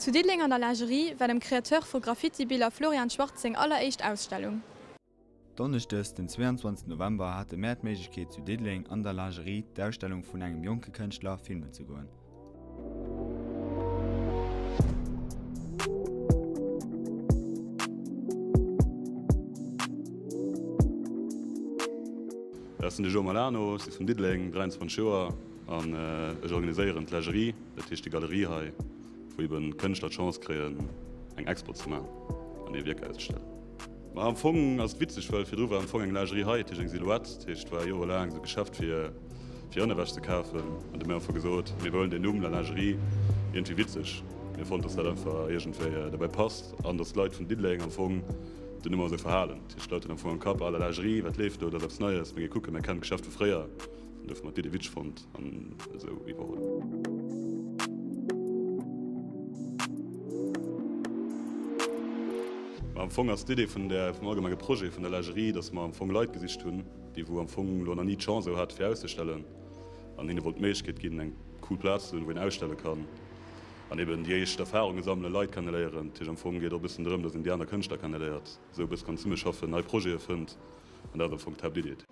Zu Diddeleng an der Lingerie war dem Créateur vu Graffiti-Biller Florian Schwartz seng alleréischt Ausstellung. Donneschdes den 22 November hate mär d'Méiglechkeet zu Diddeleng an der Lingerie d'Ausstellung vun engem jonke Kënschtler filmen ze goen. Ech sinn de Joe Malano, ech si vun Diddeleng, 23 Joer an ech organiséieren d'Lingerie, dat heescht déi Galerie hei, wou eben Kënschtler d'Chance kréien eng Expo ze maachen an hir Wierker auszestellen. Ma am Fong ass et witzeg, well virdru war am Fong eng Lingerie hei, dat heescht eng Silhouette, dat heescht war jorelaang esou Geschäft fir fir Ënnerwäsch ze kafen. An du mir einfach gesot, mir wëllen deen Numm La Lingerie iergendwéi witzeg. Mir fonnt, dass dat einfach iergendwéi dobäi passt an dass d'Leit vun Diddeleng am Fong den Numm och esou verhalen. Dat heescht d'Leit hunn am Fong am Kapp, ah La Lingerie, wat leeft do, dat ass eppes Neies, mir gi kucken, mir kennen d'Geschäft vu fréier. An dofir hu mer d'Idee witzeg fonnt an esou iwwerholl. Am Fong ass d'Idee vun der, vum allgemenge Projet vun der Lingerie, dass mer am Fong Leit gesicht hunn, déi wou am Fong elo nach ni d'Chance esou hate fir auszestellen an hinne wollt d'Méiglechkeet ginn, eng cool Plaz ze hunn, wou een ausstelle kann an eben déi éischt Erfarunge sammelen, Leit kenneléieren. Dat heescht am Fong geet och e bëssen drëm, dass een déi aner Kënschtler kenneléiert, esou e bësse kann zesummeschaffen, nei Projete fënnt an dat ass am Fong d'Haaptidee.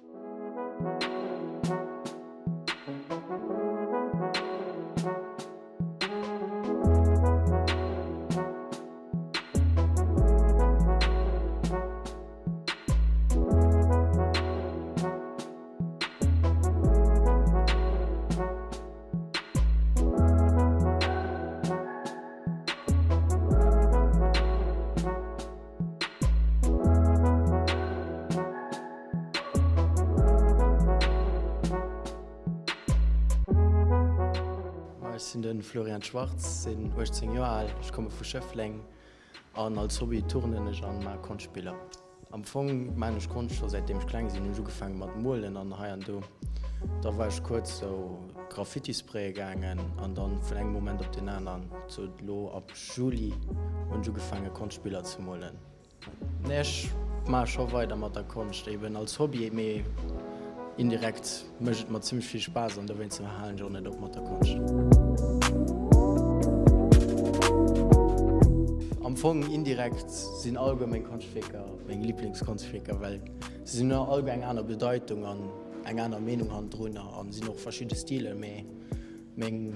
Ech sinn de Florian Schwartz, sinn 18 Joer al, ech komme vu Schëffleng an als Hobby turnen ech an maache Konschtbiller. Am Fong maachen ech Konscht scho säitdeem ech kleng sinn, hunn ech ugefaange mat molen an hei an do. Da war ech kuerz sou Graffiti spraye gaangen an dann vun engem Moment op deen aneren, sou elo ab Juli, hunn ech ugefaange Konschtbiller ze molen. Nee, ech maache scho weider mat der Konscht, eben als Hobby, mee indirekt mécht et mer zimmlech vill Spaass an dowéinst halen ech och net op mat der Konscht. Am Fong indirekt sinn alleguer meng Konschtwierker meng Liblingskonschtwierker, well se sinn alleguer eng aner Bedeitung an eng aner Meenung hannendrun an sinn och verschidde Stiler, mee meng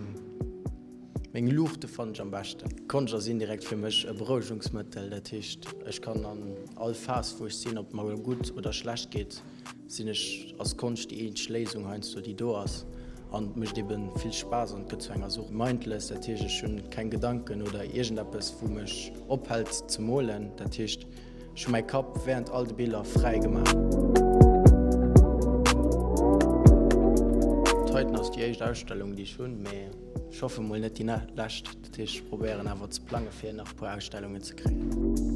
Meng Luuchte fannen ech am beschten. Konscht ass indirekt fir mech e Berouegungsmëttel. Dat heescht, ech kann an all Phas wou ech sinn, ob et mer elo gutt oder schlecht geet, sinn ech, ass Konscht déi eenzeg Léisung heiansdo déi do ass. An et mécht eben vill Spaass an et gëtt zu enger Sucht. Mindless, dat heescht ech hunn keng Gedanken oder iergendeppes wou mech ophält ze molen. Dat heescht ech hu mäi Kapp während all de Biller fräi gemaach. D'heiten ass déi éischt Ausstellung déi ech hunn, mee. Ech hoffe mol net déi lescht. Dat heescht, ech probéieren awer ze plange fir nach e puer Ausstellungen ze kréien.